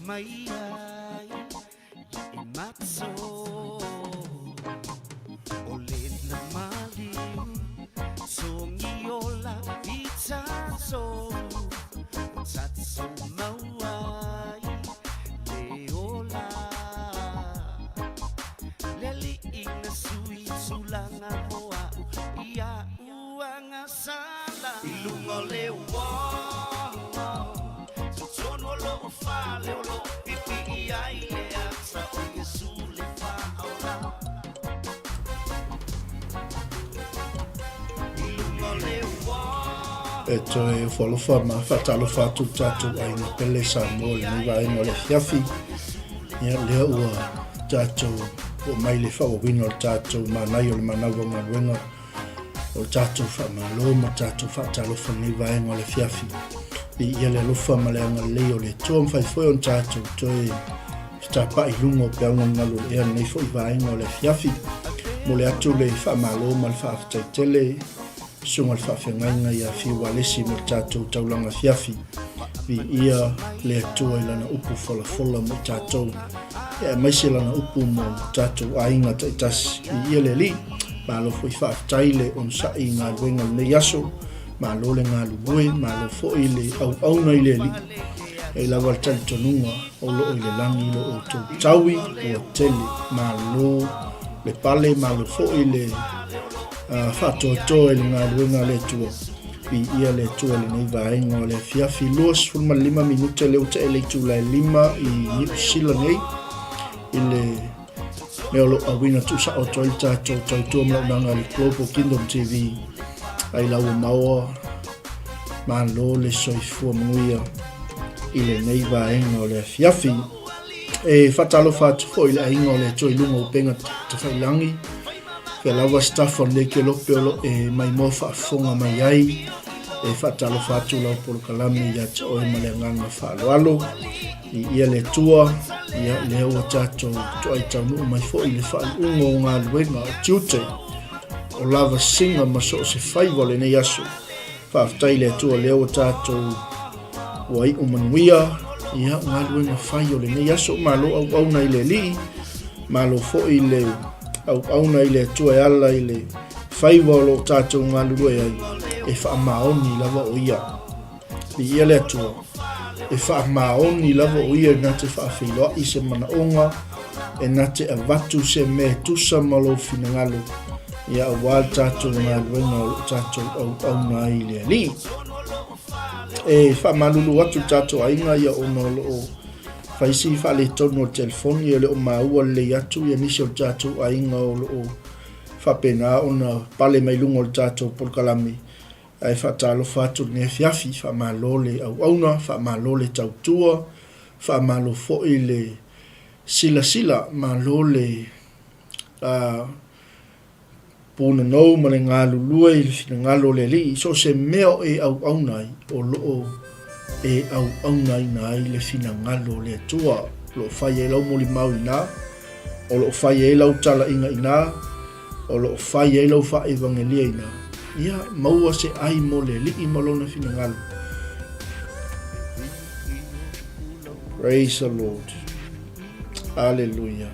mai ai e matso O lena maliu songi ola i tatso O tatso mau ai le ola Le ali'i na sui tulaga mo a'u Ia uaga sala I luga o le uawa Totonu o lo'u fale o lo'o pipi'i ai le ata o Iesu le Faaola I luga o le uawa. E toe ofo alofa ma faatalofa atu le tatou aiga pele Samoa i lenei vaega o le afiafi. Ia, lea ua tatou oo mai le faaauauina o le tatou manaia o le manau o galuega o le tatou faamalo ma le tatou faatalofa i lenei vaega o le afiafi. Viia le alofa ma le agalelei o le Atua, mafai foi ona tatou toe fetapa'i i luga o peau galugalu o le ea lenei foi vaega o le afiafi. Momoli atu le faamalo ma le faafetai tele Susuga i le Faafeagaiga ia Fiu Alesi mo le tatou taulaga afiafi. Viia le Atua i lana upu folafola mo i tatou, ia aemaise lana upu mo tatou aiga taitasi. Viia le Alii. Malo foi faafetai le onosai i galuega o lenei aso. Malo le galulue, malo foi le auauna i le Alii. E i ai lava le talitonuga o lo o i le lagi lo outou taui ua tele. Malo le pale, malo foi le faatoatoa i le galuega a le Atua. Viia le Atua i lenei vaega o le afiafi. 25 minute lea ua tae le itula e 5 i Niu Sila nei i le mea o lo o auina tuusao atu ai le tatou tautua ma launaga a le Global Kingdom TV ai lau maoa malo le soifua manuia i lenei vaega o le afiafi. E faatalofa atu foi i le aiga o le Atua i luga o upega tafailangi, fea lava staff o lenei kelope o lo o e maimoa faafofoga mai ai. E faatalofa atu lau polokalame ia te oe ma le agaga faaaloalo. I ia le Atua, ia lea ua tatou toai taunuu mai foi i le faaiuga o galuega o tiute o lavasiga ma so o se faiva o lenei aso. Faafetai i le Atua lea ua tatou ua iu manuia ia galuega fai o lenei aso. Malo auauna i le Alii, malo foi le auauna i le Atua e ala i le faiva o lo o tatou galulue ai, e faamaoni lava o ia. Viia le Atua, e faamaoni lava o ia na te faafeiloai se manaoga, e na te avatu se mea e tusa ma lou finagalo, ia aua le tatou galuega o lo o tatou auauna ai i le Alii. E faamalulu atu le tatou aiga ia ona o lo o fai si faaletonu o le telefoni e le o maua lelei atu ia nisi o le tatou aiga o lo o faapena ona pale mai luga o le tatou polokalame. Ae faatalofa atu i lenei afiafi, faamalo le auauna, faamalo le tautua, faamalo foi le silasila, malo le punonou ma le galulue i le finagalo o le Alii i so o se mea o e auauna ai, o lo o e auaunaina ai le finagalo o le Atua. O lo o fai ai lau molimau i ina, o lo o fai ai lau talaiga i ina, o lo o fai ai lau faaevagelia i ina, ia maua se ai mo le Alii ma lona finagalo. Praise the Lord. Aleluia.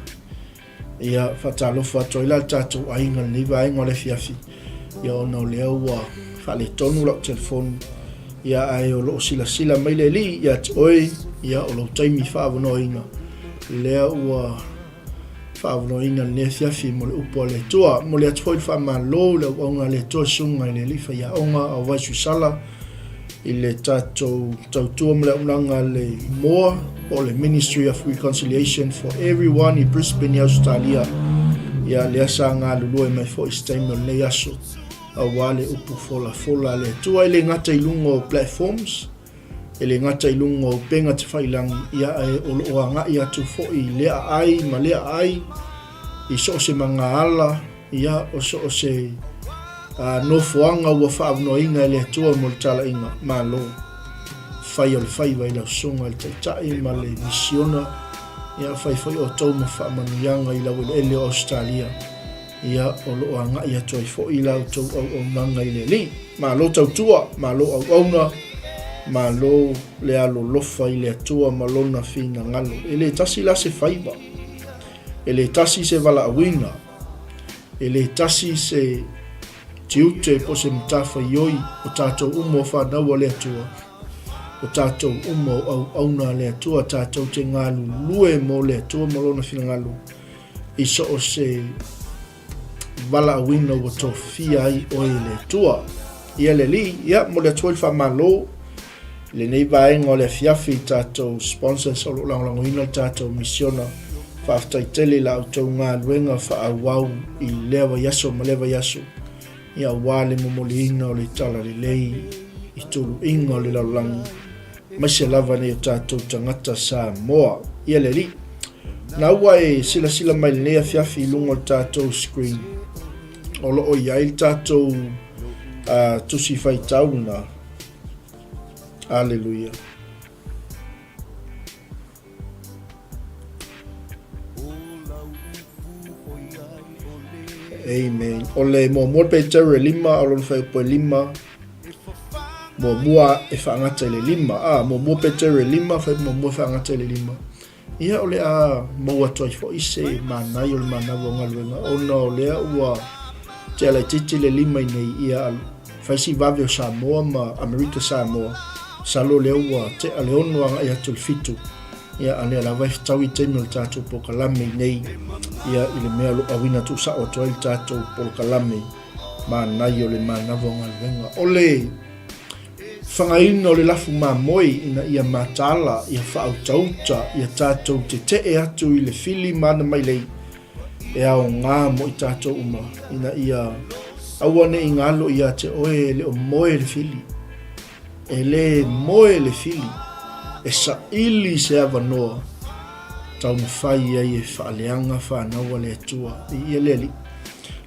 Ia, faatalofa atu ai la le tatou aiga i lenei vaega o le afiafi, ia ona o lea ua faaletonu lau telefoni, ia ae o lo o silasila mai le Alii ia te oe, ia o lou taimi faaavanoaina, lea ua faaavanoaina lenei afiafi mo le upu a le Atua. Momoli atu foi le faamalo i le auauna a le Atua Susuga i le Alii Faiaoga Auvae Suisala, i le tatou tautua ma le auaunaga a le MOA po o le Ministry of Reconciliation for Everyone i Brisbane i Ausetalia. Ia lea sa galulue mai foi i se taimi o lenei aso aua le upu folafola a le Atua e le gata i luga o platforms, e le gata i luga o upega tafailangi, ia ae o lo o agai atu foi i lea aai ma lea aai i so o se magaala Ia, o so o se nofoaga ua faaavanoaina e le Atua mo le talaiga, malo. Fai o le faiva i lau susuga i le Taitai ma le Misiona, ia, fai foi outou ma faamanuiaga i laueleele o Ausetalia, ia, o lo o agai atu ai foi la outou auaunaga i le Alii. Malo tautua, malo auauna. Malo le alolofa i le Atua ma Lona finagalo. E le tasi la se faiva. E le tasi se valaauina. E le tasi se tiute po o se matafaioi o tatou uma o fanau a le Atua. O tatou uma o auauna a le Atua, tatou te galulue mo le Atua ma Lona finagalo i so o se valaauina ua tofia ai oe e le Atua. Ia le Alii, ia momoli atu foi le faamalo i lenei vaega o le afiafi i tatou sponsors o lo o lagolagoina le tatou misiona. Faafetai tele i la outou galuega faaauau i lea vaiaso ma lea vaiaso, ia aua le momoliina o le talalelei i tuluiga o le lalolagi, aemaise lava nei o tatou tagata Samoa. Ia le Alii, na ua e silasila mai lenei afiafi i luga o le tatou screen, o lo o i ai le tatou tusi faitau na. Aleluia. Amen. O le muamua Peteru e 5, o lona fuaiupu e 5, muamua e faagata i le 5. Ah, muamua Peteru e 5, fuaiupu muamua e faagata i le 5. Ia, o le a maua atu ai foi se manai o le manawa o galuega, ona o lea ua tea laitiiti le 5 i nei, ia fai si vave o Samoa ma Amerika Samoa, masalo lea ua tea le 6 agai atu i le 7. Ia, a lea lava e fetaui taimi o le tatou polokalame i nei, ia, i le mea o lo o auina tuusao atu ai le tatou polokalame manai o le manawa o galuega. O le fagaina o le lafu mamoe ina ia mataala, ia faautauta, ia tatou tetee atu i le fili ma ana mailei e aoga mo i tatou uma, ina ia aua ne i galo ia te oe e le o moe le fili. E le moe le fili, e saili se avanoa taumafai ai e faaleaga fanau a le Atua. Viia le Alii.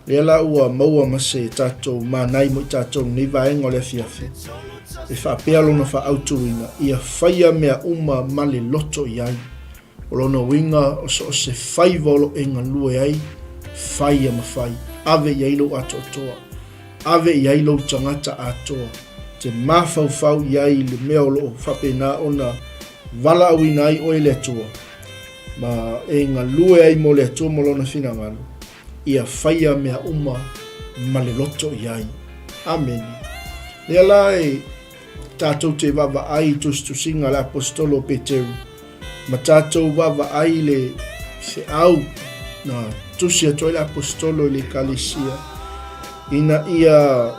Lea la ua maua ma se tatou manai mo i tatou lenei vaega o le afiafi, e faapea lona faaautuina, ia faia mea uma ma le loto i ai. O lona uiga, o so o se faiva o lo o e galue ai, fai ia mafai. Ave i ai lou atoatoa. Ave i ai lou tagata atoa. Te mafaufau i ai i le mea o lo o faapena ona valaauina ai oe e le Atua, ma e galue ai mo le Atua ma Lona finagalo, ia faia mea uma ma le loto i ai. Amene. Lea la e tatou te vaavaai i tusitusiga a le Aposetolo o Peteru, ma tatou vaavaai i le feau na tusi atu ai le Aposetolo i le Ekalesia, ina ia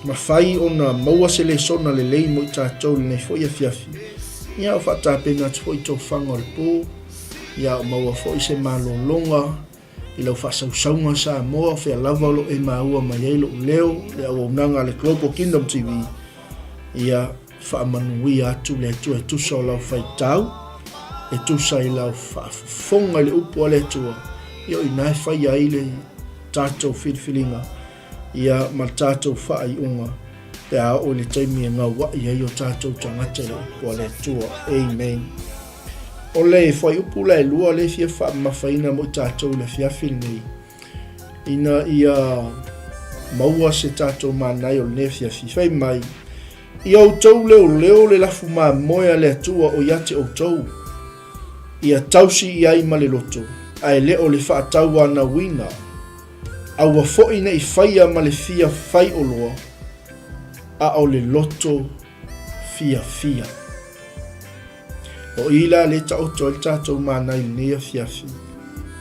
mafai ona maua se lesona lelei mo i tatou i lenei foi afiafi. Ia, o faatapena atu foi i tofaga o le po, ia o maua foi se malologa i lau faasausauga Samoa, o fea lava o lo o e maua mai ai lou leo, le auaunaga a le Global Kingdom TV, ia faamanuia atu le Atua e tusa o lau faitau, e tusa i lau faafofoga i le upu a le Atua, ia o i ina e faia ai le tatou filifiliga, ia ma le tatou faaiuga, pe a oo i le taimi e gaua'i ai o tatou tagata i le upu a le Atua. Amen. O le fuaiupu la e lua lea e fia faamamafaina mo i tatou i le afiafi lenei, ina ia maua se tatou manai o lenei afiafi. Fai mai, Ia outou leoleo le lafu mamoe a le Atua o ia te outou, ia tausi i ai ma le loto, ae le o le faatauanauina, aua foi ne i faia ma le fia fai oloa, a o le loto fiafia. O i la lea e taoto ai le tatou mana i lenei afiafi,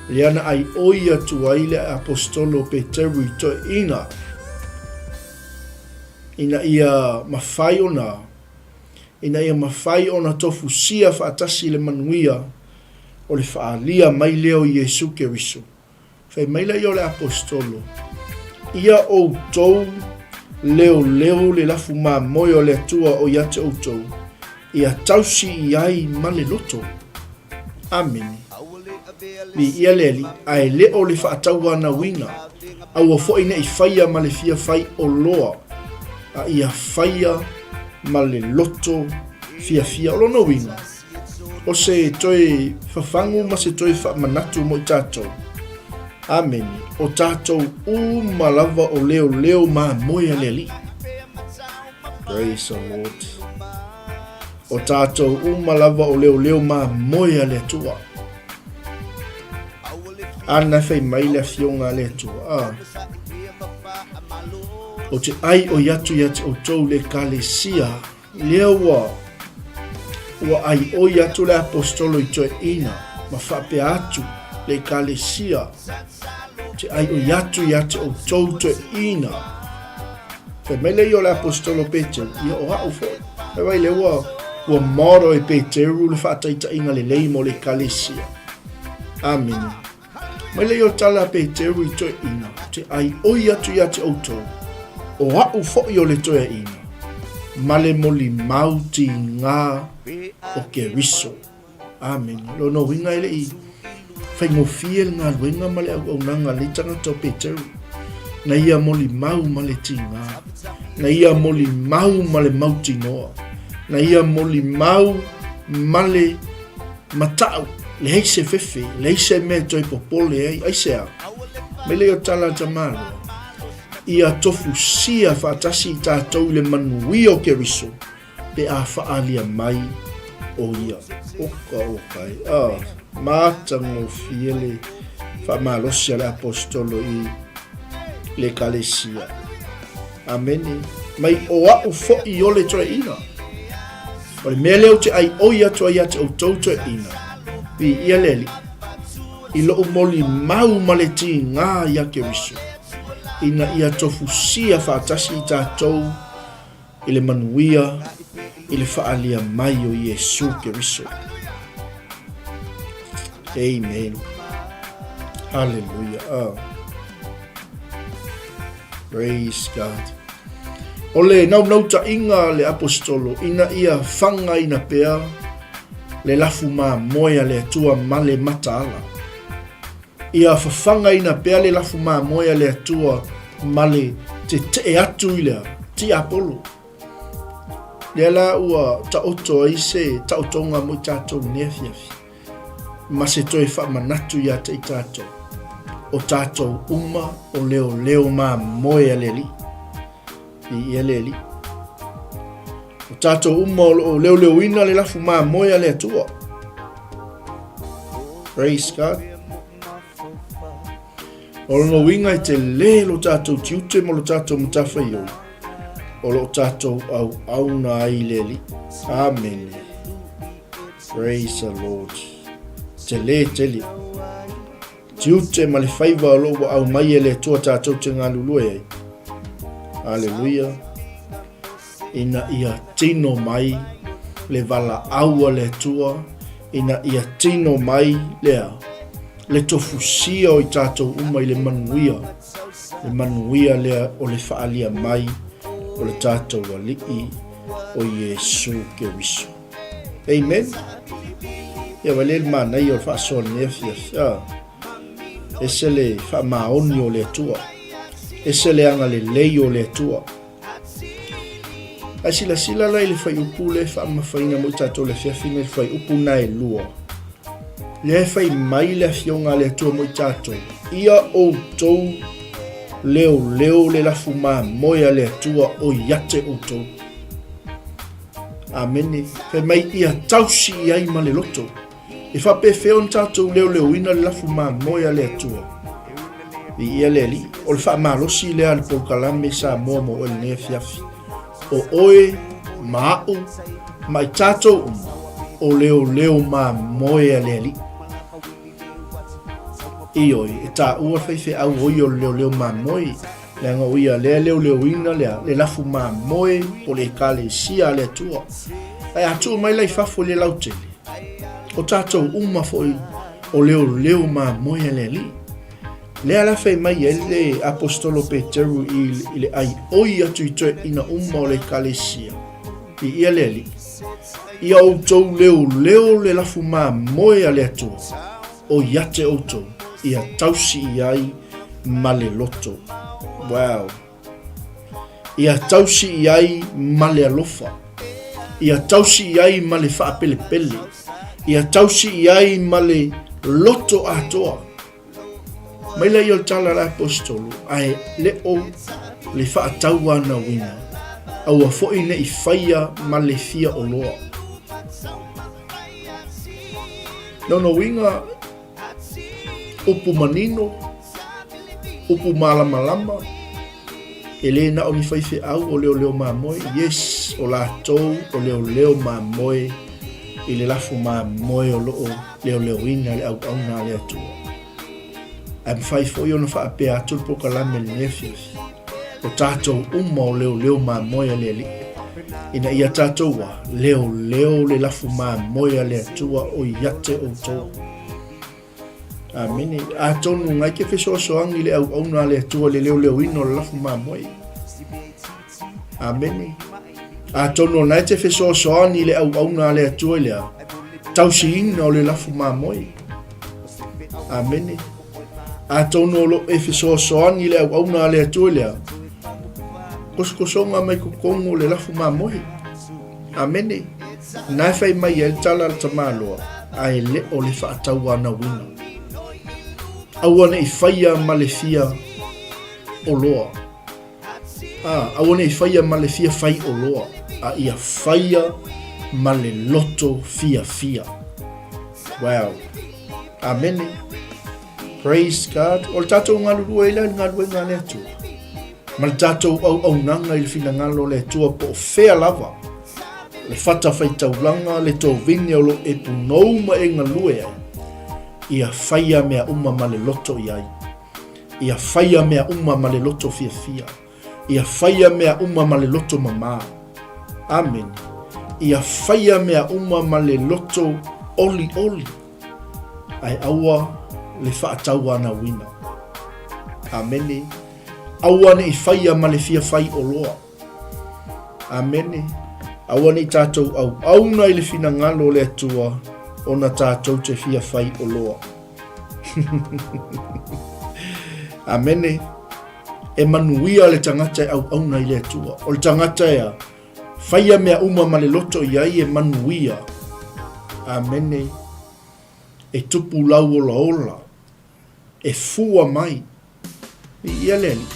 lea na aioi atu ai le Aposetolo o Peteru i toeaiina, ina ia mafai ona ina ia mafai ona tofusia faatasi le manuia o le faaalia mai lea o Iesu Keriso. Fai mai la ia o le Aposetolo, Ia outou leoleo le lafu mamoe o le Atua o ia te outou, ia tausi i ai ma le loto. Amene. Viia le Alii, ae le o le faatauanauina, aua foi ne i faia ma le fia fai oloa, a ia faia ma le loto fiafia. O lona uiga, O se toe fafagu ma se toe faamanatu mo i tatou. Amene. O tatou uma lava o leoleo mamoe a le Alii. Praise the Lord. O tātou uma lava o leoleo mamoe a le Atua. Ana whai mai le afioga a le Atua. Ah. O te ai o iatu ia te outou le ekalesia, lea ua ua ai oi atu le apostolo i toeaina ma faapea atu le ekalesia te ai oi atu ia te outou toeaina. Fai mai le ia o le apostolo Peteru, ia o a'u foi. Fai mai lea ua ua model e Peteru le faataitaiga lelei mo le ekalesia. Amene. Mai lea o tala a Peteru i toeaina, te ai oi atu ia te outou, o a'u fo'i o le toeaina, ma le molimau tigā o Keriso. Amene. Lona uiga e le i faigofie le galuega ma le auaunaga a lenei tagata o Peteru, na ia molimau ma le tigā, na ia molimau ma le mautinoa, na ia molimau ma le Mata'u, leai se fefe, leai se mea e toe popole ai, aisea? Mai lea o tala a Tamaloa, ia tofusia faatasi i tatou i le manuia o Keriso, pe a faaalia mai o ia. Oka oka e, ah, matagofie le faamalosi a le Aposetolo i le Ekalesia. Amene. Mai o a'u fo'i o le toeaina. O le mea lea ou te ʻaiʻoi atu ai ia te ʻoutou toeʻina, viia le Alii, i loʻu molimau ma le tigā iā Keriso, ina ia tofusia faatasi i tatou i le manuia i le faaalia mai o Iesū Keriso. Amen. Hallelujah. Oh. Praise God. O le naunautaiga a le Aposetolo ina ia fagaina pea le lafu mamoe a le Atua ma le mataala. Ia fafagaina pea le lafu mamoe a le Atua ma le tetee atu i le tiapolo. Lea la ua taoto ai se taotoga mo i tatou i lenei afiafi. ma se toe faamanatu ia te i tatou, o tatou uma o leoleo mamoe a le Alii. Viia le Alii. O tatou uma o loo leoleoina le lafu mamoe a le Atua. Praise God. O lona uiga e telē lo tatou tiute ma lo tatou matafaioi, o loo tatou auauna ai i le Alii. Amene. Praise the Lord. Telē tele. Tiute ma le faiva o loo ua aumai e le Atua tatou te galulue ai. Aleluia. Ina ia tino mai le valaau a le Atua, ina ia tino mai lea le tofusia o i tatou uma i le manuia, le manuia lea o le faaalia mai o le tatou Alii o Iesu Keriso. Amen. Ia vaai le manaia o le faasoa lenei afiafi. Ah. Ese le faamaoni o le Atua. Ese le agalelei o le Atua. Ae silasila la i le fuaiupu lea e faamamafaina mo i tatou i le afiafi nei, le fuaiupu na e lua. Lea e fai mai le afioga a le Atua mo i tatou, ia outou leoleo le lafu mamoe a le Atua o iate outou. Amene. Fai mai ia tausi i ai ma le loto. E faapefea ona tatou leoleoina le lafu mamoe a le Atua? Viia le Alii. O le faamalosi lea a le polokalame Samoa mo oe lenei afiafi. O oe ma a'u ma i tatou uma, o leoleo mamoe a le Alii. Ioe, e taua le faifeau o ia o le leoleo mamoe, leaga o ia lea e leoleoina lea, le lafu mamoe o le Ekalesia a le Atua. Ae a tuu mai la i fafo i le lautele, o tatou uma foi o leoleo mamoe a le Alii. Lea la fai mai ai le Aposetolo Peteru i, i le ʻaiʻoi atu i toeʻina uma o le Ekalesia, Viia le Alii. Ia outou leoleo le lafu mamoe a le Atua, o iate outou, ia tausi i ai ma le loto. Wow. Ia tausi i ai ma le alofa. Ia tausi i ai ma le faapelepele. Ia tausi i ai ma le loto atoa. Mai lea o le tala a le Aposetolo, ae le o le faatauanauina. Aua foi ne i faia ma le fia oloa. Lona uiga, upu manino, upu malamalama, e le na o ni faifeau o leoleo mamoe, yes, o latou o leoleo mamoe i le lafu mamoe o lo o leoleoina le auauna a le Atua. Ae mafai foi ona faapea atu le polokalame i lenei afiafi, o tatou uma o leoleo mamoe a le Alii, ina ia tatou a leoleo le lafu mamoe a le Atua o ia te outou. Amene. Atonu ngai ke fesoasoani i le auauna a le Atua le leoleoina o le lafu mamoe. Amene. Atonu o nai te fesoasoani i le auauna a le Atua i le a tausiina o le lafu mamoe. Amene. Atonu o lo e fesoasoani i le auauna a le Atua i le a kosokosoga mai totonu o le lafu mamoe. Amene. Na e fai mai ai le tala a le tamaloa, ae le o le faatauanauina. Aua ne i faia ma le fia oloa. A, aua ne i faia ma le fia fai oloa, a ia faia ma le loto fiafia. Wow. Amene. Praise God. O le tatou galulue ai la i le galuega a le Atua. Ma le tatou auaunaga i le finagalo o le Atua po o fea lava. Le fatafaitaulaga, le tovine o lo e punou ma e galue ai. Ia faia mea uma ma le loto i ai. Ia faia mea uma ma le loto fiafia. Ia faia mea uma ma le loto mamā. Amene. Ia faia mea uma ma le loto olioli. Ae aua le faatauanauina. Amene. Aua ne i faia ma le fia fai oloa. Amene. Aua ne i tatou auauna i le finagalo o le Atua ona tatou te fia fai oloa. Amene. E manuia le tagata e auauna i le Atua. O le tagata ea, faia mea uma ma le loto i ai e manuia. Amene. E tupu lau olaola. E fua mai. Viia le Alii.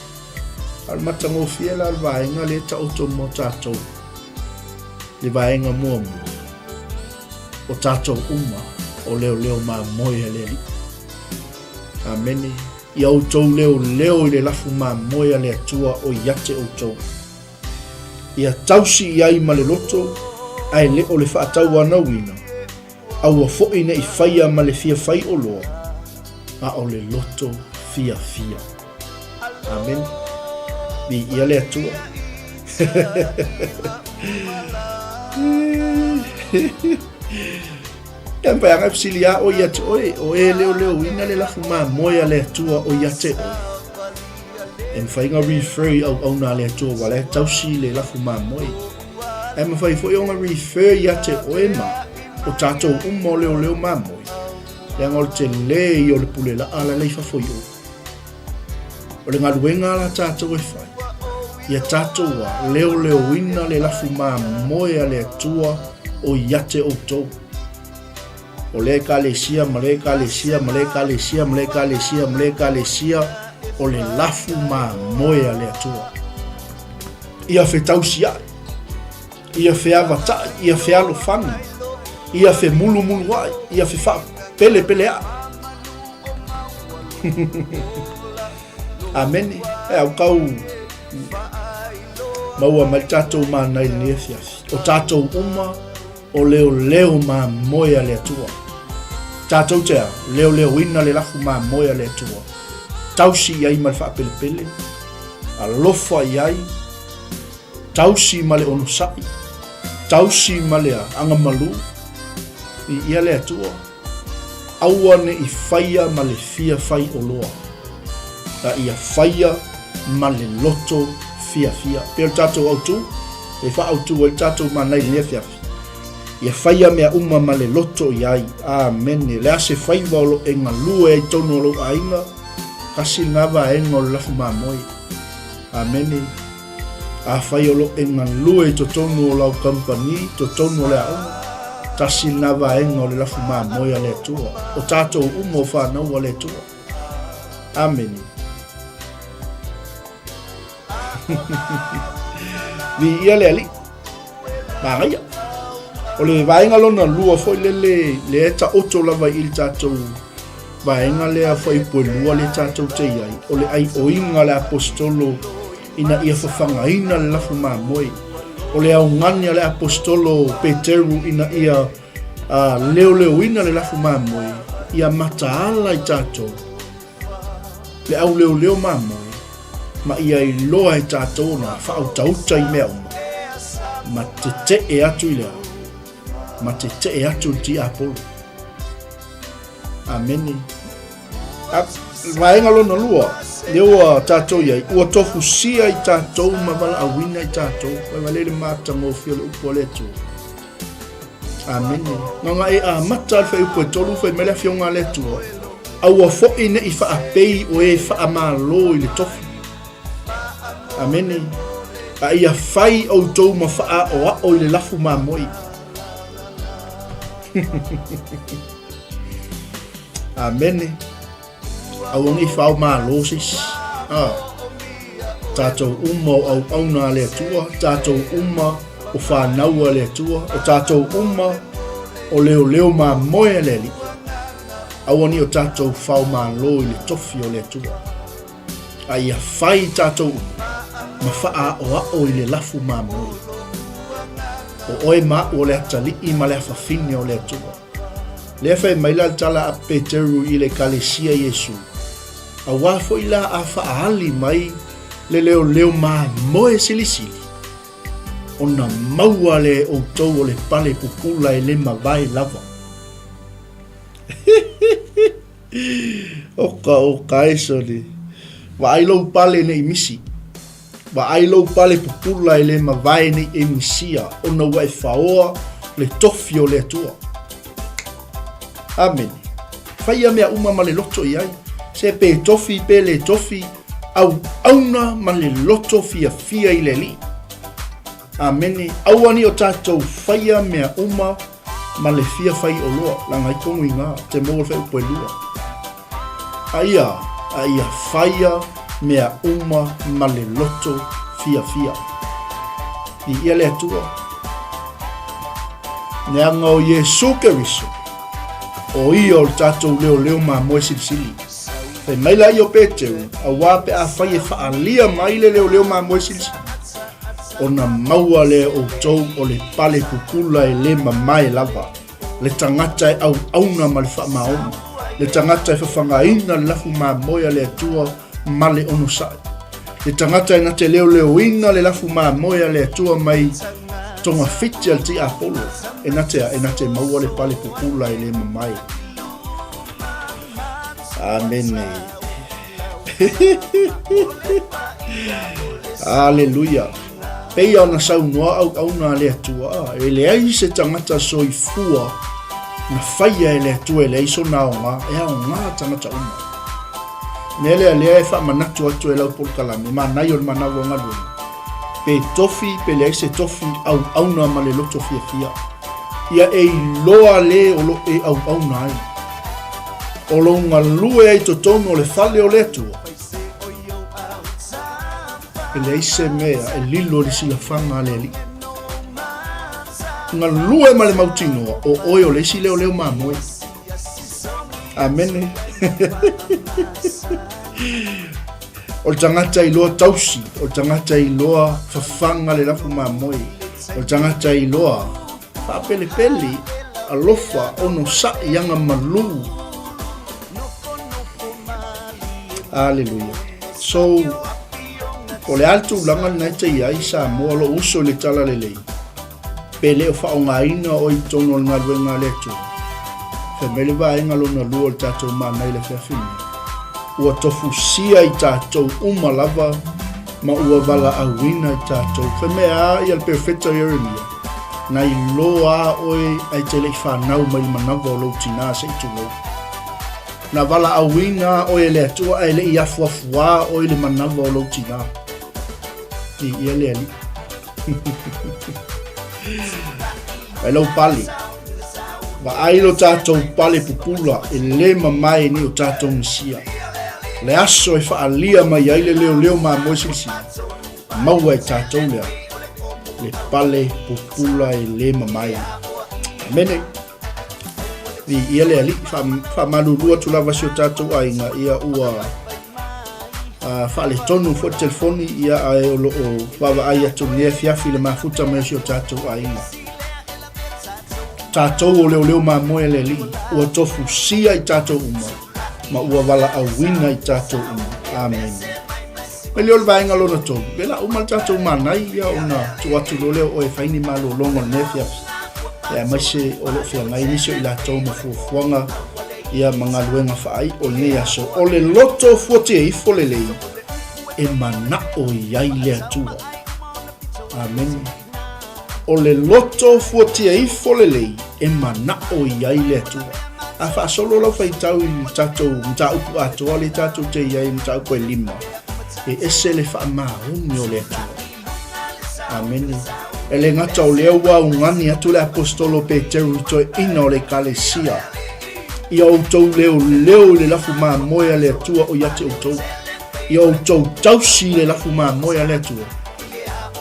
A o le matagofie la o le vaega lea e taoto mo tatou, le vaega muamua, o tatou uma o leoleo mamoe a le Alii. Amene. Ia outou leoleo i le lafu mamoe a le Atua o ia te outou. Ia tausi i ai ma le loto, ae le o le faatauanauina, Aua foi ne i faia ma le fia fai oloa, a o le loto fiafia. Amene. Viia le Atua. Ia mafai lava ona fesili lava oe ia te oe, o e leoleoina le lafu mamoe a le Atua o ia te oe. E mafai ona refer i auauna a le Atua ua la e tausi le lafu mamoe. Ae mafai foi ona refer ia te oe ma o tatou uma o leoleo mamoe, leaga o le tele ia o le pule laa la i fafo i o. O le galuega la tatou e fai, ia tatou a leoleoina le lafu mamoe a le Atua o ia te outou. O lea ekalesia ma lea ekalesia ma lea ekalesia ma lea ekalesia ma lea ekalesia o le lafu mamoe a le Atua. Ia fetausiai, ia feavatai, ia fealofani, ia femulumuluai, ia fefapelepeleai. Amene. E au kau maua mai tatou mana i lenei afiafi. O tatou uma O leoleo mamoe a le Atua. Tatou te a, leoleoina le lafu mamoe a le Atua. Tausi i ai ma le faapelepele, alofa i ai, tausi ma le onosai, tausi ma le agamalu, viia le Atua. Aua ne i faia ma le fia fai oloa, a ia faia ma le loto fiafia. Pei o le tatou autu, e faaautu ai le tatou mana i lenei afiafi. Ia faia mea uma ma le loto i ai. Amene. Le a se faiva o lo e galue ai tonu o lou aiga, kasi lena vaega o le lafu mamoe. Amene. Afai o lo e galue i totonu o lau kamupani, totonu o le aoga, tasi lena vaega o le lafu mamoe a le Atua. O tatou uma o fanau a le Atua. Amene. Viia le Alii. Manaia. O le vaega lona lua foi lele lea e taoto lava i le tatou vaega lea fuaiupu e lua lea tatou te i ai, o le aioiga a le Aposetolo ina ia fafagaina le lafu mamoe. O le augani a le Aposetolo Peteru ina ia leoleoina le lafu mamoe, ia mataala i tatou le auleoleo mamoe ma ia iloa e tatou ona faautauta i mea uma, ma tetee atu i le a? Ma tetee atu i le tiapolo. Amene. A, vaega lona lua, lea ua tatou i ai, ua tofusia i tatou ma valaauina i tatou. Vaevalei le matagofie o le upu a le Atua. Amene. Gagae amata le fuaiupu e tolu, fai mai le Afioga a le Atua, Aua foi ne i faapei o e faamalo i le tofi. Amene. A ia fai outou ma faaoao i le lafu mamoe. Amene. Aua ne i faomalo se isi. Ah. Tatou uma o auauna a le Atua, tatou uma o fanau a le Atua, o tatou uma o leoleo mamoe a le Alii. Aua ne i o tatou faomalo i le tofi o le Atua. A ia fai tatou uma ma faaaoao i le lafu mamoe. O oe ma au o le atalii ma le afafine o le Atua. Lea fai mai la le tala a Peteru i le Ekalesia Iesu, Auā foi la a faaali mai le leoleo mamoe silisili, ona maua lea e outou o le pale pupula e le mavae lava. Oka oka e sole. Vaai lou pale nei misi. Vaai lou pale pupula e le mavae nei e misia, ona ua e faoa le tofi o le Atua. Amene. Faia mea uma ma le loto i ai. Se pe tofi pe le tofi, auauna ma le loto fiafia i le Alii. Amene. Aua nei o tatou faia mea uma ma le fia fai oloa, laga ai tonu i ngā, te maua le whaiupu e lua. A ia, a ia whaia mea uma ma le loto fiafia. I ia le Atua. Leaga o Iesu Keriso, o ia o le tatou leoleo mamoe silisili. Fai mai la ia o Peteru, auā pe afai e faaalia mai le leoleo mamoe silisili, ona maua lea e outou o le pale pupula e le mamae lava, le tagata e auauna ma le faamaoni, le tagata e fafagaina le lafu mamoe a le Atua ma le onosai, le tagata e na te leoleoina le lafu mamoe a le Atua mai togafiti a le tiapolo, e na te a, e na te maua le pale pupula e le mamae. Amene. Aleluia. Peia ona saunoa auauna a le Atua, e leai se tagata soifua na faia e le Atua e leai sona aoga, e aoga tagata uma. Mea lea lea e faamanatu atu e lau polokalame, manaia o le manawa o galuega. Pe tofi, pe leai se tofi, auauna ma le loto fiafia. Ia e iloa le o lo e auauna ai. O lou galue ai i totonu o le fale o le Atua, e leai se mea e lilo i le silafaga a le Alii. Galue ma le mautinoa, o oe o le isi leoleo mamoe. Amene. O le tagata iloa tausi, o le tagata iloa fafaga le lafu mamoe, o le tagata iloa Faapelepele, alofa, onosai, aga malu. Aleluia. So, o le a le tulaga lena e te i ai Samoa o lou uso i le talalelei, pe le o faaaogaina oe i totonu o le galuega a le Atua. Fai mai le vaega lona lua o le tatou mana i le afiafi nei, ua tofusia i tatou uma lava ma ua valaauina i tatou. Fai mai a ia le perofeta o Ieremia, Na iloa a oe ae te le i fanau mai le manawa o lou tinā se i tulou. Na valaauina a oe e le Atua ae le i afuafuā oe i le manawa o lou tinā. Viia le Alii. Vai lou pale. Vaai lo tatou pale pupula e le mamae nei o tatou misia. Le aso e faaalia mai ai le leoleo mamoe silisili, maua e tatou le ao. Le pale pupula e lē mamae. Amene. Viia le Alii. Faamalulu atu lava si o tatou aiga, ia ua faaletonu foi le telefoni, ia ae o lo o vaavaai atu i lenei afiafi i le mafuta mai o si o tatou aiga. Tatou o leoleo mamoe a le Alii, ua tofusia i tatou uma ma ua valaauina i tatou uma. Amene. Mai lea o le vaega lona tolu, le la uma le tatou manai ia ona tuu atu loa lea o oe e fai ni malologa o lenei afiafi. Ia aemaise o lo o feagai nisi o i latou ma fuafuaga ia ma galuega faaiʻo i lenei aso. O le loto fuatia ifo lelei e manao i ai le Atua. Amene. O le loto fuatia ifo lelei e manao i ai le Atua. A faasolo lau faitau i le tatou mataupu atoa lea tatou te i ai, mataupu e lima, e ese le faamaoni o le Atua. Amene. E le gata o lea ua augani atu le aposetolo o Peteru i toeaiina o le Ekalesia, ia outou leoleo i le lafu mamoe a le Atua o ia te outou, ia outou tausi i le lafu mamoe a le Atua.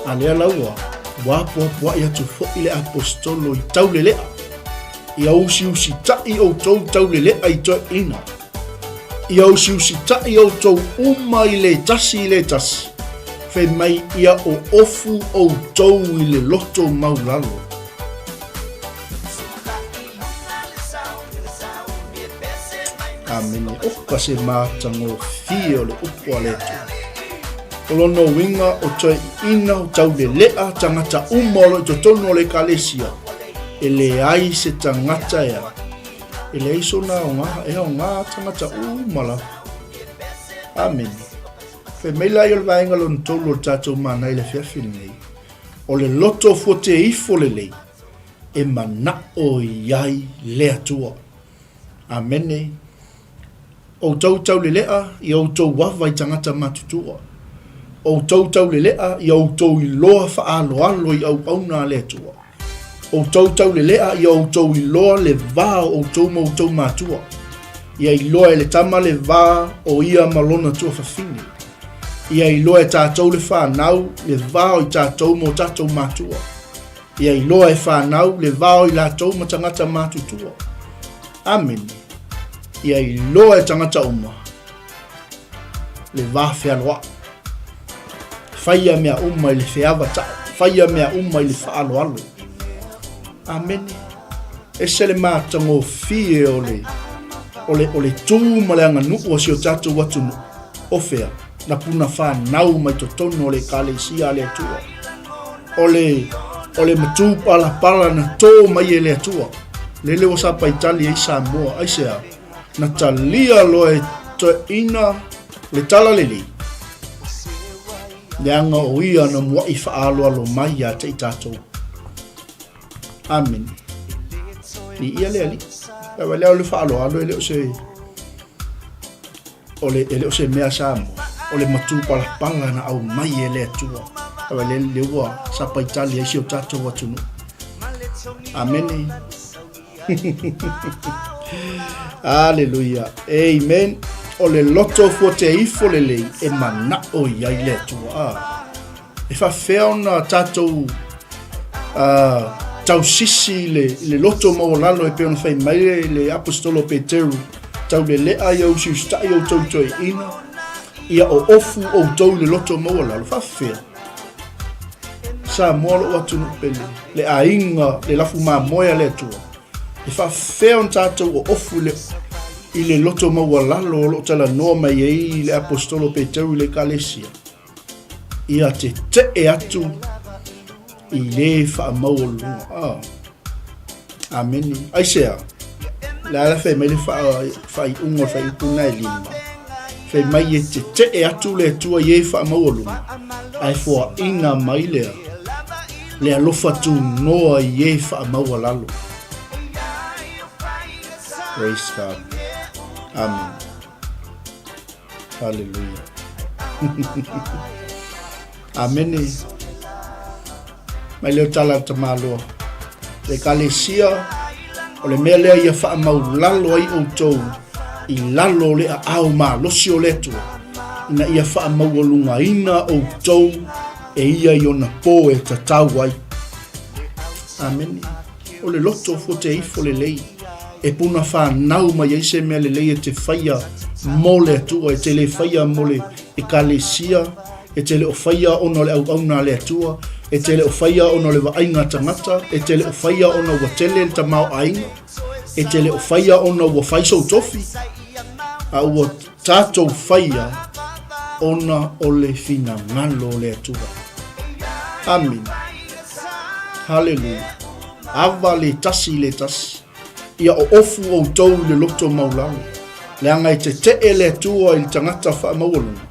A lea la ua ua apoapoai atu foi le aposetolo i taulelea, ia usiusitaʻi outou taulelea i toeaiina, ia usiusitaʻi outou uma i le tasi i le tasi, fai mai ia oofu outou i le loto maulalo. Amene. Oka se matagofie o le upu a le Atua. O lona uiga o toeaiina o taulelea tagata uma o lo o i totonu o le Ekalesia, e leai se tagata e a, e leai sona aoga, e aoga tagata uma lava. Amene. Fai mai la ia o le vaega lona tolu o le tatou mana i le afiafi lenei, o le loto fuate ifo lelei e manao i ai le Atua. Amene. Outou taulelea ia outou ava i tagata matutua. Outou taulelea ia outou iloa faaaloalo i auauna a le Atua. Outou taulelea ia outou iloa le va o outou ma outou matua. Ia iloa e le tama le va o ia ma lona tuafafine. Ia iloa e tatou le fanau le va o i tatou ma o tatou matua. Ia iloa e fanau le va o i latou ma tagata matutua. Amene. Ia iloa e tagata uma le va fealoaʻi. Faia mea uma i le feavataʻi, faia mea uma i le faaaloalo. Amene. Ese le matagofie o le, o le, o le tū ma le aganuu a si o tatou atunuu. O fea? Na puna whanau mai totonu o le Ekalesia a le Atua. O le, o le matū palapala na tō mai e le Atua. Lele ua sa paitali ai Samoa, aisea? Na talia loa e toeaiina le talalelei, leaga o ia na muaʻi faaaloalo mai ia te i tatou. Amene. Viia le Alii. Aua lea o le faaaloalo e le o se o le e le o se mea Samoa, o le matupalapala na aumai e le Atua. Aua lea le ua sapaitali ai si o tatou atunuu. Amene. Aleluia. Amen. O le loto fuate ifo lelei e manao i ai le Atua. Ah. E faafefea ona tatou uh, tausisi i le, i le loto maualalo e pei ona fai mai le, le aposetolo Peteru, taulelea ia usiusitaʻi outou toeaiina, ia oofu outou i le loto maualalo. Faafefea? Samoa lou atunuu pele, le aiga, le lafu mamoe a le Atua. E faafefea ona tatou oofu i le, i le loto maualalo o lo o talanoa mai ai le aposetolo Peteru i le Ekalesia? Ia tetee atu i le faamaualuluga. Ah. Amene. Aisea? Le a la fai mai le faaiuga o le faaiupu na e lima. Fai mai e tetee atu le Atua i e faamaualuluga, ae foaina mai lea le alofa tunoa i e faamaualalo. Praise God. Amen. Haleluia. Amene. Mai leo tala a tamaloa. Le Ekalesia, o le mea lea ia faamaulalo ai outou i lalo o le aao malosi o le Atua, ina ia faamaualugaina outou e ia i ona pō e tatau ai. Amene. O le loto fuate ifo lelei, e puna whānau mai ai se mea lelei e te whaia mō le Atua, e te le whaia mō le ekalesia, e te le o whaia ona o le auauna a le Atua, e te le o whaia ona o le vaaiga tangata, e te le o whaia ona ua tele le tamaoaiga, e te le o whaia ona ua whai sou tofi, a ua tatou whaia ona o le finagalo o le Atua. Amina. Haleluia. Ava le tasi i le tasi. Ia oofu outou i le loto maulalo. Leaga e tetee le Atua i le tagata faamaualuga,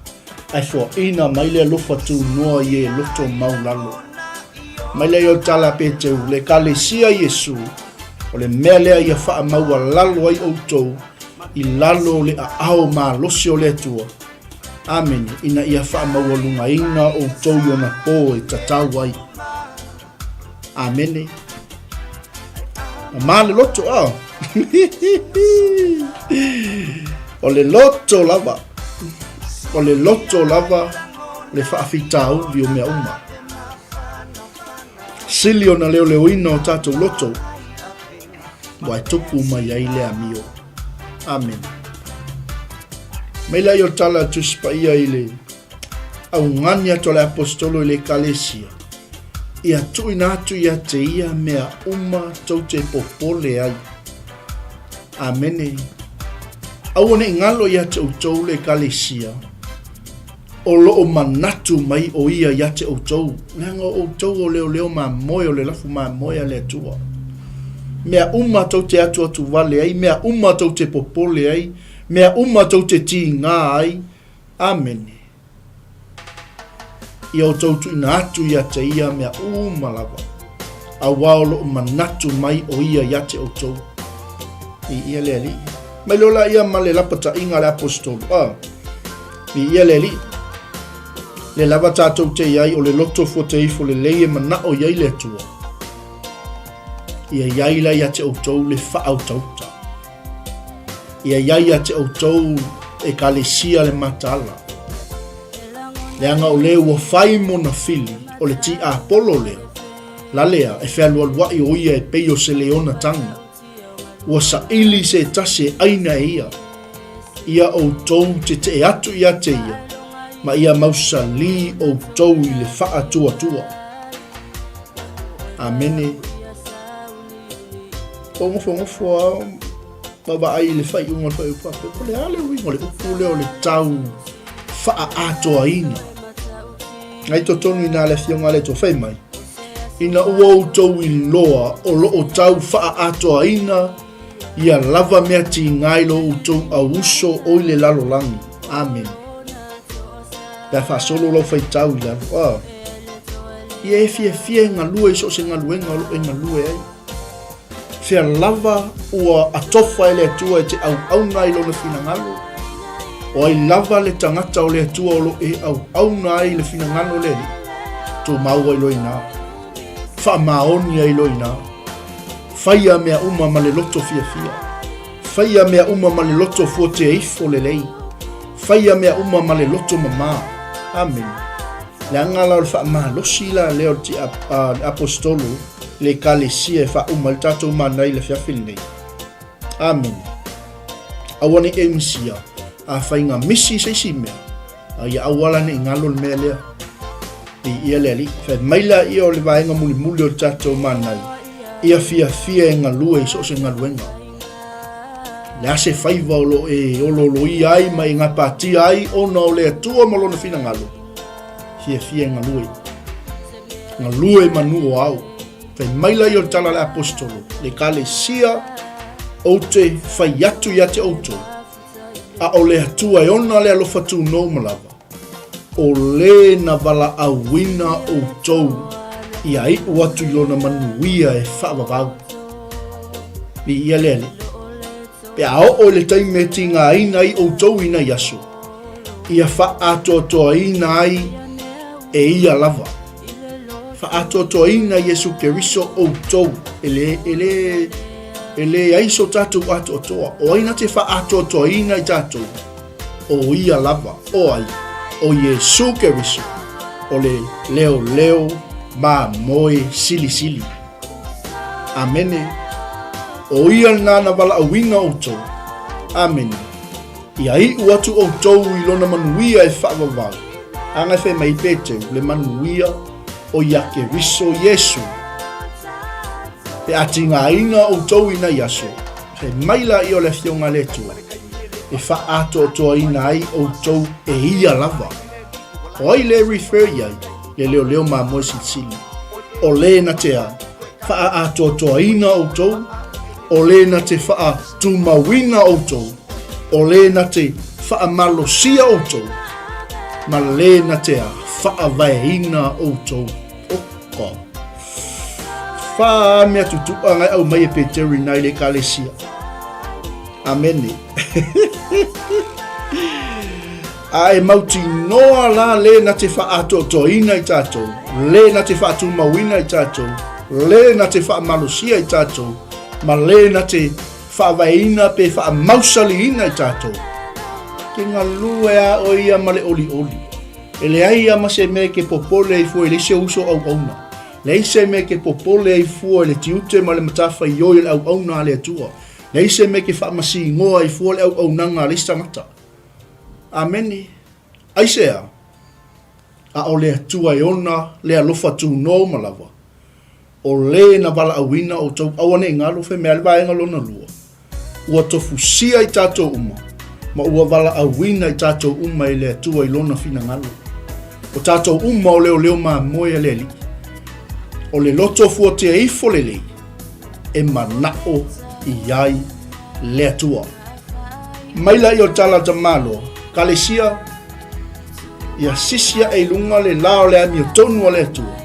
ae foaina mai le alofa tunoa i e loto maulalo. Mai lea i o le tala a Peteu, le Ekalesia Iesu, o le mea lea ia faamaualalo ai outou i lalo o le aao malosi o le Atua. Amene, ina ia faamaualugaina outou i ona pō e tatau ai. Amene. Mamā le loto, a. O le loto lava. O le loto lava le faafitauli o mea uma. Sili ona leoleoina o tatou loto, ua e tupu mai ai le amio. Amene. Mai lea i o tala a Tusi Paia i le augani atu a le Aposetolo i le Ekalesia, ia tuuina atu ia te ia mea uma tou te popole ai. Amene. Aua ne i galo ia te outou le Ekalesia, o lo o manatu mai o ia ia te outou, leaga o outou o leoleo mamoe o le lafu mamoe a le Atua. Mea uma tou te atuatu wale ai, mea uma tou te popole ai, mea uma tou te tīgā ai. Amene. Ia outou tuuina atu ia te ia mea uma lava, auā o lo o manatu mai o ia ia te outou. I ia le Alii. Mai loa la ia ma le lapataiga a le Aposetolo. A. I ia le Alii. Le lava tatou te iai o le loto fuate ifo lelei e manao iai le Atua. Ia iai la ia te outou le faautauta. Ia iai ia te outou Ekalesia le mataala. Leaga o le ua fai mona fili o le tiapolo lea, lalea e fealualuai o ia e pei o se leona tagi. Ua saili se tasi e aina e ia. Ia outou tetee atu ia te ia, ma ia mausalī outou i le faatuatua. Amene. Ua nofonofo a ma vaai i le faaiuga o le faaiuga faapea, po o le a le uiga o le upu lea o le tau faaatoaina. Ngai totonu i nā le afioga a le Atua fai mai, ina ua outou iloa o lo o tau faaatoaina ia lava mea tiga i lo outou auuso o i le lalolagi. Amene. Pe a faasolo lau faitau i lalo, ah, ia e fiafia e galue i so o se galuega o lo o e galue ai. Fea lava ua atofa e le Atua e te auauna ai lona finagalo? O ai lava le tagata o le Atua o lo e auauna ai le finagalo o le Alii? Tumau ai loa i ina. Faamaoni ai loa i ina. Faia mea uma ma le loto fiafia. Faia mea uma ma le loto fuatea ifo lelei. Faia mea uma ma le loto mamā. Amene. Leaga la o le faamalosi la lea o le Aposetolo le Ekalesia e faauma ai le tatou mana i le afiafi lenei. Amene. Aua ne i e misia, afai na misi se isi mea, a ia aua la ne i galo le mea lea. Viia le Alii. Fai mai laia o le vaega mulimuli o le tatou manai, ia fiafia e galue i so o se galuega. Le a se faiva o lo o e olooloia ai ma e gapatia ai ona o le Atua ma lona finagalo, fiafia e galue. Galue manu o ao. Fai mai laia o le tala a le Aposetolo, le Ekalesia, ou te fai atu ia te outou, a o le Atua e ona le alofa tunou ma lava, o le na valaauina outou ia iu atu i lona manuia e faavavau. Viia le Alii. Pe a oo i le taimi e tigaina ai outou i nai aso, ia faaatoatoaina ai e ia lava. Faaatoatoaina Iesu Keriso outou, e le, e le, e leai so tatou atoatoa. O ai na te faaatoatoaina i tatou? O ia lava, o ai? O Iesu Keriso. O le leoleo mamoe silisili. Amene. O ia lena na valaauina outou. Amene. Ia iu atu outou i lona manuia e faavavau. A ga fai mai Peteru, le manuia o ia Keriso Iesu. Pe a tigaina outou i nai aso, fai mai laia o le Afioga a le Atua, e faaatoatoaina ai outou e ia lava. O ai le refer i ai? Le leoleo mamoe silisili. O le na te a faaatoatoaina outou, o le na te faatumauina outou, o le na te faamalosia outou, ma le na te a faavaeina outou. Oka. Whā mea tutu'a ngai au mai e Peteru i nai le ekalesia. Amene. A e mautinoa la le na te faaatoatoaina i tatou, le na te faatumauina i tatou, le na te faamalosia i tatou, ma le na te faavaeina pe faamausaliina i tatou. Ke galue a o ia ma le olioli. E leai a ma se mea ke popole ai fua i le isi o uso auauna. Leai se mea ke popole ai fua i le tiute ma le matafaioi o le auauna a le Atua. Leai se mea ke faamasinoa ai fua le auaunaga a le isi tagata. Amene. Aisea? A o le Atua e ona le alofa tunoa uma lava, o lē na valaauina outou auaneʻi galo fai mea le vaega lona lua, ua tofusia i tatou uma, ma ua valaauina i tatou uma e le Atua i lona finagalo. O tatou uma o leoleo mamoe a le Alii. O le loto fuatia ifo lelei, e manaʻo i ai le Atua. Mai la i o tala tamalo, kalesia, ia sisi aʻe i luga le la o le amiotonu a le Atua.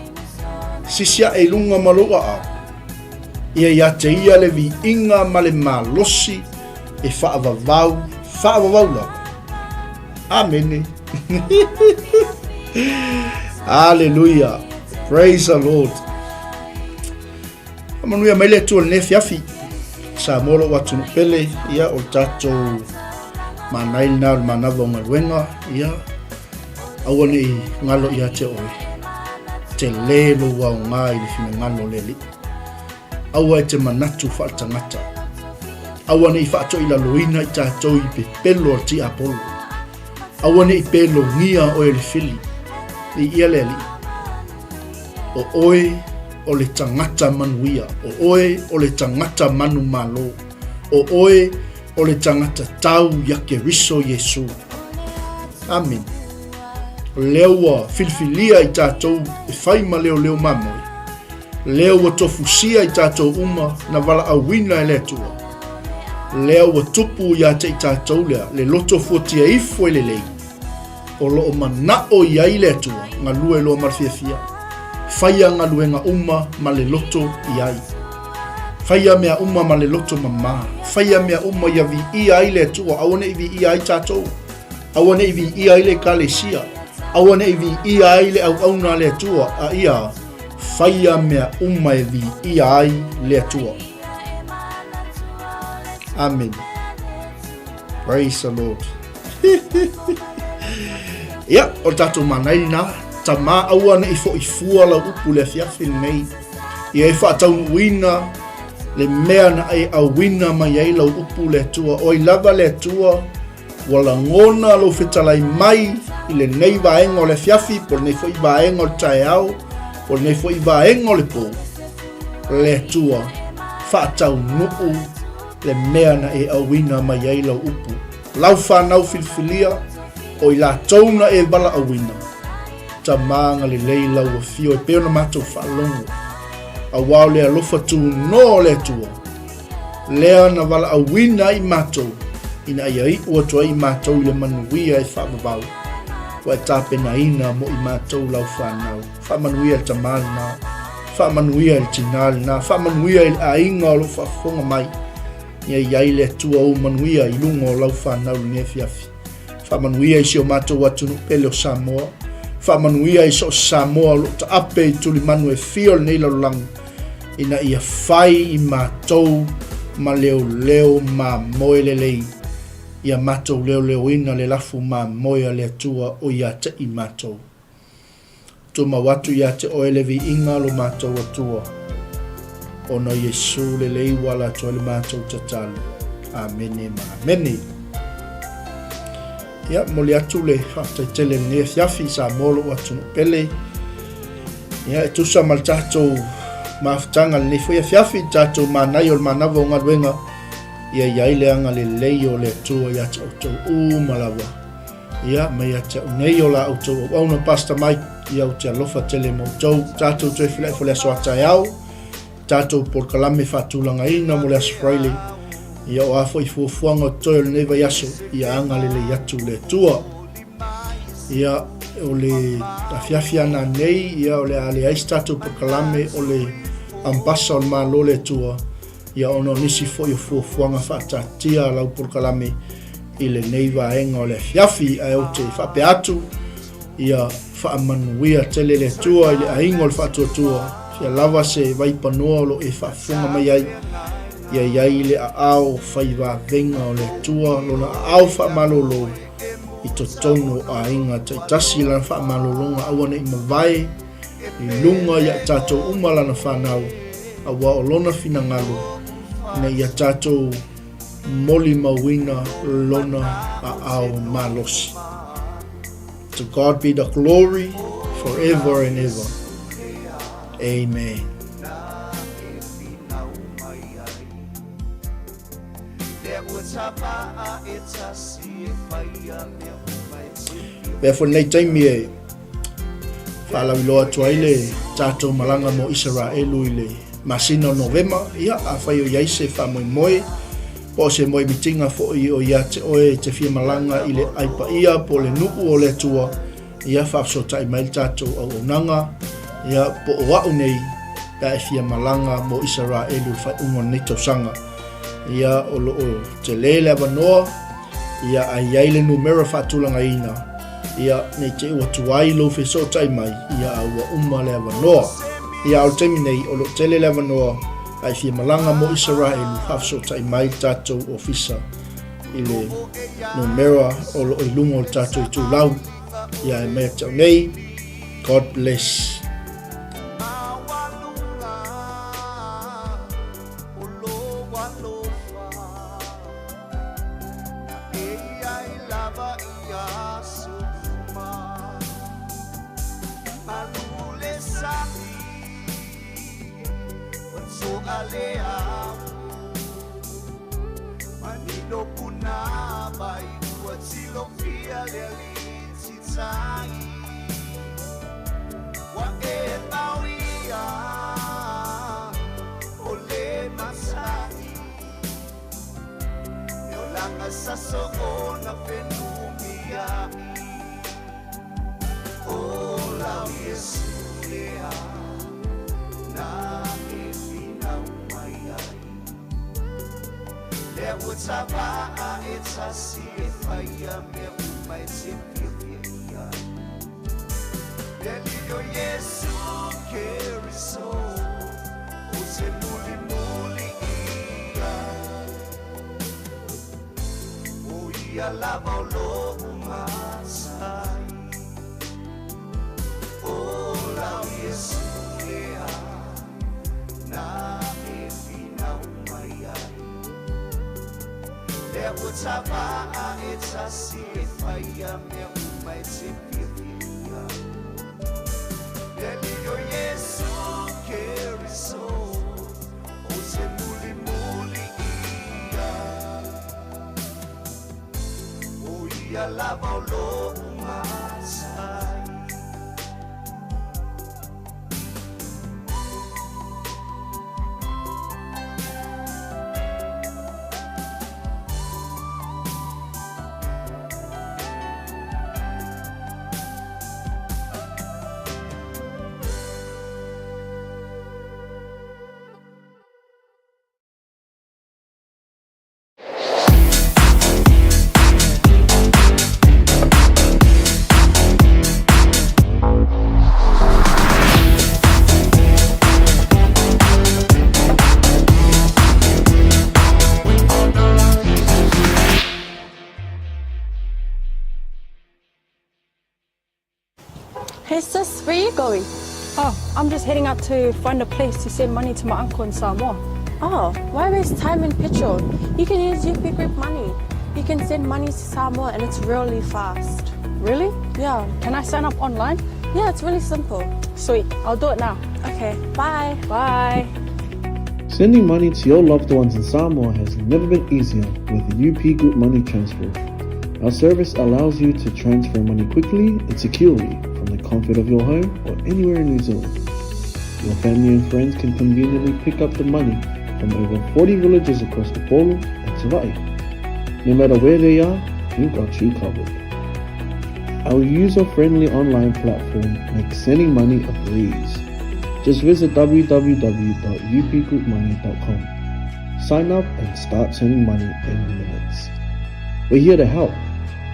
Sisi aʻe i luga ma lou aao. Ia ia te ia le viiga ma le malosi e faavavau, faavavau lava. Amene. Hallelujah. Praise the Lord. Faamanuia mai le Atua i lenei afiafi. Samoa lou atunuu pele, ia o le tatou manai lena o le manava o galuega, ia aua ne i galo ia te oe. Tele lou aoga i le finagalo o le Alii. Aua e te manatu faaletagata. Aua ne i faatoilaloina i tatou i pepelo a le tiapolo. Aua ne i pelogia oe e le fili. Viia le Alii. O oe o le tagata manuia, o oe o le tagata manumalo, o oe o le tagata tau ia Keriso Iesu. Amene. O lea ua filifilia i tatou e fai ma leoleo mamoe, lea ua tofusia i tatou uma na valaauina e le Atua, lea ua tupu ia te i tatou lea le loto fuatia ifo e lelei, o lo o manaʻo i ai le Atua, galue loa ma le fiafia. Faia galuega uma ma le loto i ai. Faia mea uma ma le loto mamā. Faia mea uma ia viia ai le Atua, aua ne i viia ai tatou. Aua ne i viia ai le Ekalesia. Aua ne i viia ai le auauna a le Atua, a ia faia mea uma e viia ai le Atua. Amene. Praise the Lord. Ia, o le tatou manai lena, tamā aua ne i foʻi fua lau upu i le afiafi lenei. Ia e faataunuuina le mea na e auina mai ai lau upu le Atua. O ai lava le Atua ua lagona lou fetalai mai i lenei vaega o le afiafi, po o lenei foi vaega o le taeao, po o lenei foi vaega o le pō, le Atua faataunuu le mea na e auina mai ai lau upu. Lau fanau filifilia, o i latou na e valaauina, Tama agalelei lau afio e pei ona matou faalogo, aua o le alofa tunoa o le Atua, lea na valaauina ai matou, ina ia iu atu ai matou i le manuia e faavavau, ua e tapenaina mo i matou lau fanau. Faamanuia i le tama lena, faamanuia i le tina lena, faamanuia i le aiga o lo o faafofoga mai. Ia i ai le Atua ou manuia i luga o lau fanau lenei afiafi. Faamanuia i si o matou atunuu pele o Samoa. Faamanuia i so o se Samoa o lo o taape i tulimanu e fia o lenei lalolagi, ina ia fai i matou ma leoleo mamoe lelei, ia matou leoleoina le lafu mamoe a le Atua o ia te i matou. Tumau atu ia te oe le viiga lo matou Atua, ona o Iesu lelei ua ala atu ai le matou tatalo. Amene ma amene. Ia, momoli atu le faafetai tele i lenei afiafi i Samoa lou atunuu pele. Ia, e tusa ma le tatou mafutaga lenei foi afiafi, le tatou manaia o le manava o galuega, ia i ai le agalelei o le Atua ia te outou uma lava. Ia, mai ia te au nei o la outou auauna, Pastor Mike, ia ou te alofa tele ma outou. Tatou toe filai fo le aso a taeao, tatou polokalame faatulagaina mo le aso Friday. Ia o a foi fuafuaga o totoe o lenei vaiaso, ia agalelei atu le Atua. Ia, o le afiafi ana nei, ia o le a leai se tatou polokalame o le ambasa o le Malo le Atua, Ia ona o nisi foi o fuafuaga faataatia a lau polokalame i lenei vaega o le afiafi, ae ou te faapea atu, ia faamanuia tele le Atua i le aiga o le faatuatua, fia lava se vaipanoa o lo o e faafofoga mai ai, ia i ai le aao fai vavega o le Atua, lona aao faamalolo i totonu o aiga taitasi, lana faamalologa aua ne i mavae i luga ia i tatou uma lana fanau, aua o lona finagalo ina ia tatou molimauina lona aao malosi. To God be the glory forever and ever. Amen. Mea foi lenei taimi e Faalauiloa atu ai le tatou malaga mo Isaraelu i le masina o Novema. Ia, afai o i ai se faamoemoe, po o se moemitiga foi o ia te oe e te fia malaga i le ai paia po o le nuu o le Atua, ia faafesootai mai le tatou auaunaga, ia, po o au nei pe a e fia malaga mo Isaraelu i le faaiuga o lenei tausaga. Ia, o lo o tele le avanoa, ia, a i ai le numera faatulagaina, Ia, nei te i ua tuai lou fesootai mai, ia a ua uma le avanoa. Ia, a o le taimi nei, o lo o tele le avanoa, a e fia malaga mo Isaraelu, faafesootai mai le tatou ofisa i le numera o lo o i luga o le tatou itulau. Ia, e mea te au nei, God bless. you going? Oh, I'm just heading out to find a place to send money to my uncle in Samoa. Oh, why waste time and petrol? You can use UP Group Money. You can send money to Samoa and it's really fast. Really? Yeah. Can I sign up online? Yeah, it's really simple. Sweet, I'll do it now. Okay, bye. Bye. Sending money to your loved ones in Samoa has never been easier with UP Group Money Transfer. Our service allows you to transfer money quickly and securely from the comfort of your home or anywhere in New Zealand. Your family and friends can conveniently pick up the money from over 40 villages across Upolu and Savai'i. No matter where they are, we've got you covered. Our user-friendly online platform makes sending money a breeze. Just visit www.upgroupmoney.com. Sign up and start sending money in minutes. We're here to help.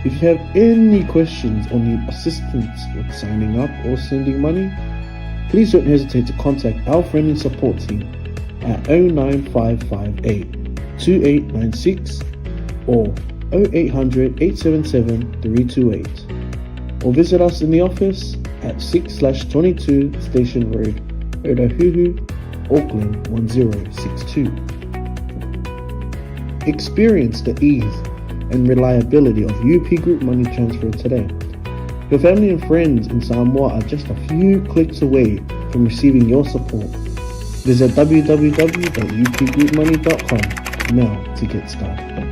If you have any questions or need assistance with signing up or sending money, please don't hesitate to contact our friendly support team at 09558 2896 or 0800 877 328 or visit us in the office at 6/22 Station Road, Otahuhu, Auckland 1062. Experience the ease and reliability of UP Group Money Transfer today. Your family and friends in Samoa are just a few clicks away from receiving your support. Visit www.upgroupmoney.com now to get started.